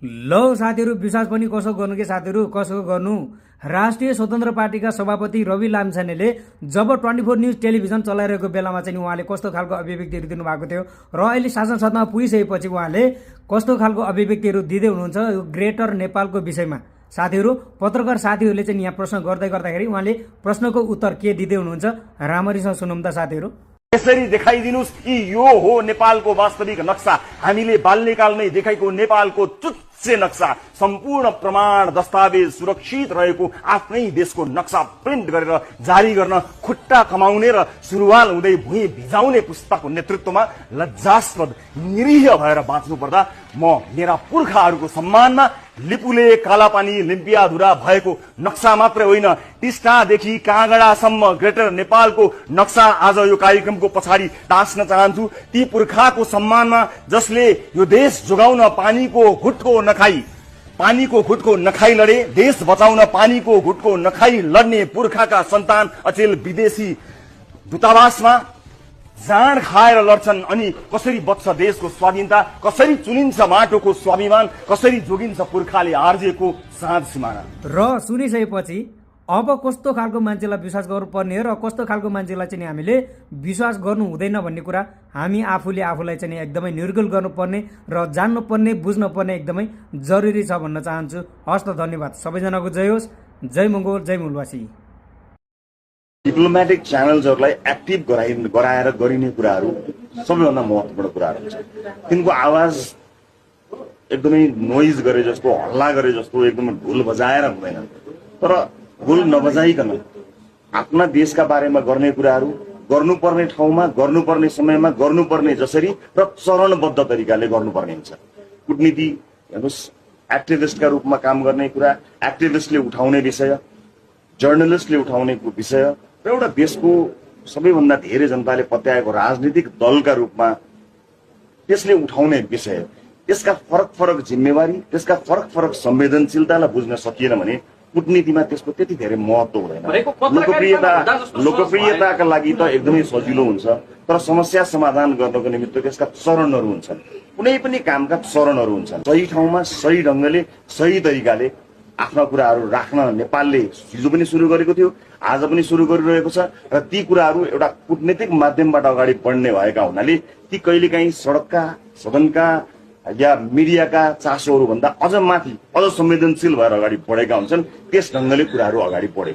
ल साथीहरू विश्वास पनि कसो गर्नु के साथीहरू कसो गर्नु। राष्ट्रिय स्वतन्त्र पार्टीका सभापति रवि लामिछानेले जब 24 न्युज टेलिभिजन चलाइरहेको बेलामा चाहिँ उहाँले कस्तो खालको अभिव्यक्तिहरू दिनुभएको थियो र अहिले शासन सत्तामा पुगिसकेपछि उहाँले कस्तो खालको अभिव्यक्तिहरू दिँदै हुनुहुन्छ यो ग्रेटर नेपालको विषयमा। साथीहरू पत्रकार साथीहरूले चाहिँ यहाँ प्रश्न गर्दाखेरि उहाँले प्रश्नको उत्तर के दिँदै हुनुहुन्छ राम्ररीसँग सुनौँ त साथीहरू। यसरी देखाइदिनुस् कि यो हो नेपालको वास्तविक नक्सा, हामीले बाल्यकालमै देखाएको नेपालको चुच्चे नक्सा, सम्पूर्ण प्रमाण दस्तावेज सुरक्षित रहेको आफ्नै देशको नक्सा प्रिन्ट गरेर जारी गर्न खुट्टा कमाउने र सुरुवाल हुँदै भुइँ भिजाउने पुस्ताको नेतृत्वमा लज्जास्पद निरीह भएर बाँच्नु पर्दा म मेरा पुर्खाहरूको सम्मानमा लिपुले कालापानी लिम्पियाधुरा भएको नक्सा मात्रै होइन, टिस्टादेखि काँगडासम्म ग्रेटर नेपालको नक्सा आज यो कार्यक्रमको पछाडि टाँस्न चाहन्छु। ती पुर्खाको सम्मानमा जसले यो देश जोगाउन पानीको घुटको नखाई लडे, देश बचाउन पानीको घुटको नखाई लड्ने पुर्खाका सन्तान अचेल विदेशी दूतावासमा जाँड खाएर लड्छन्। अनि कसरी बच्छ देशको स्वाधीनता, कसरी चुनिन्छ माटोको स्वाभिमान, कसरी जोगिन्छ पुर्खाले आर्जेको साँझ सिमाना। र सुनिसकेपछि अब कस्तो खालको मान्छेलाई विश्वास गर्नुपर्ने र कस्तो खालको मान्छेलाई चाहिँ हामीले विश्वास गर्नु हुँदैन भन्ने कुरा हामी आफूले आफूलाई चाहिँ एकदमै निर्गुल गर्नुपर्ने र जान्नुपर्ने बुझ्नुपर्ने एकदमै जरुरी छ भन्न चाहन्छु। हस् त, धन्यवाद। सबैजनाको जय होस्। जय मङ्गोल, जय मूलवासी। डिप्लोमेटिक च्यानल्सहरूलाई एक्टिभ गराएर गरिने कुराहरू सबैभन्दा महत्त्वपूर्ण कुराहरू हुन्छ। तिनको आवाज एकदमै नोइज गरे जस्तो, हल्ला गरे जस्तो एकदमै ढोल बजाएर हुँदैन, तर ढोल नबजाइकन आफ्ना देशका बारेमा गर्ने कुराहरू गर्नुपर्ने ठाउँमा गर्नुपर्ने समयमा गर्नुपर्ने जसरी र चरणबद्ध तरिकाले गर्नुपर्ने हुन्छ। कूटनीति हेर्नुहोस्, एक्टिभिस्टका रूपमा काम गर्ने कुरा, एक्टिभिस्टले उठाउने विषय, जर्नलिस्टले उठाउने विषय र एउटा देशको सबैभन्दा धेरै जनताले पत्याएको राजनीतिक दलका रूपमा त्यसले उठाउने विषय, त्यसका फरक फरक जिम्मेवारी, त्यसका फरक फरक संवेदनशीलतालाई बुझ्न सकिएन भने कूटनीतिमा त्यसको त्यति धेरै महत्त्व हुँदैन। लोकप्रियताका लागि त एकदमै सजिलो हुन्छ, तर समस्या समाधान गर्नको निमित्त त्यसका चरणहरू हुन्छन्। कुनै पनि कामका चरणहरू हुन्छन्। सही ठाउँमा सही ढङ्गले सही तरिकाले आफ्ना कुराहरू राख्न नेपालले हिजो पनि सुरु गरेको थियो, आज पनि सुरु गरिरहेको छ र ती कुराहरू एउटा कूटनीतिक माध्यमबाट अगाडि बढ्ने भएका हुनाले ती कहिलेकाहीँ सडकका, सदनका या मिडियाका चासोहरू भन्दा अझ माथि, अझ संवेदनशील भएर अगाडि बढेका हुन्छन्। त्यस ढङ्गले कुराहरू अगाडि बढेको